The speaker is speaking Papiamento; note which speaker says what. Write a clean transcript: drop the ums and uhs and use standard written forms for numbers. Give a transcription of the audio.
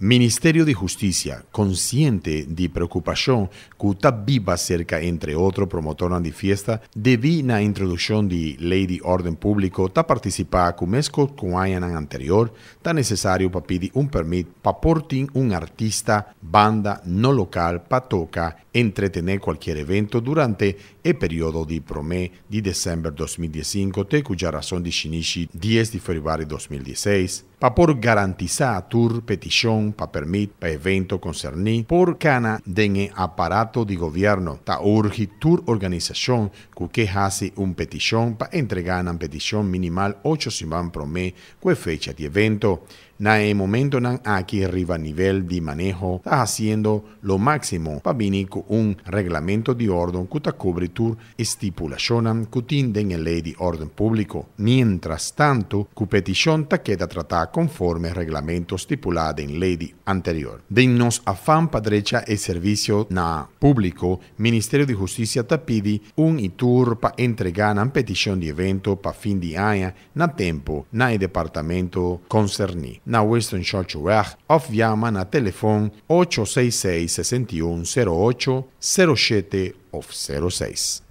Speaker 1: Ministerio di Hustisia, konsiente di preokupashon ku ta biba serka entre otro promotornan di fiesta, debí na introdukshon di Lei di Órden Públiko ta partisipá ku meskos ku añanan anterior ta nesesario pa pidi un pèrmit pa por tin un artista, banda no lokal pa toka, entretené kualkier evento durante e periodo di promé di desèmber 2015 te ku djarason di shinishi 10 di febrüari 2016. Pa por garantisá tur petishon pa pèrmit pa evento konserní por kana den e aparato di gobièrnu, ta urgi tur organisashon ku ke hasi un petishon pa entregá nan petishon minimal 8 siman promé ku e fecha di evento. Na e momentonan aki riba nivel di maneho ta hasiendo lo máksimo pa bini ku un reglamento di órden ku ta kubri tur stipulashonnan ku tin den e Lei di Órden Públiko. Miéntras tantu ku petishon ta keda tratá konforme reglamento stipulá den lei di anterior. Den nos afan pa drecha e servisio na públiko, Ministerio di Hustisia ta pidi un i tur pa entregá nan petishon di evento pa fin di aña na tempu na e departamento konserní na Winston Churchillweg òf yama na telefòn 866 61 08 07 òf 06.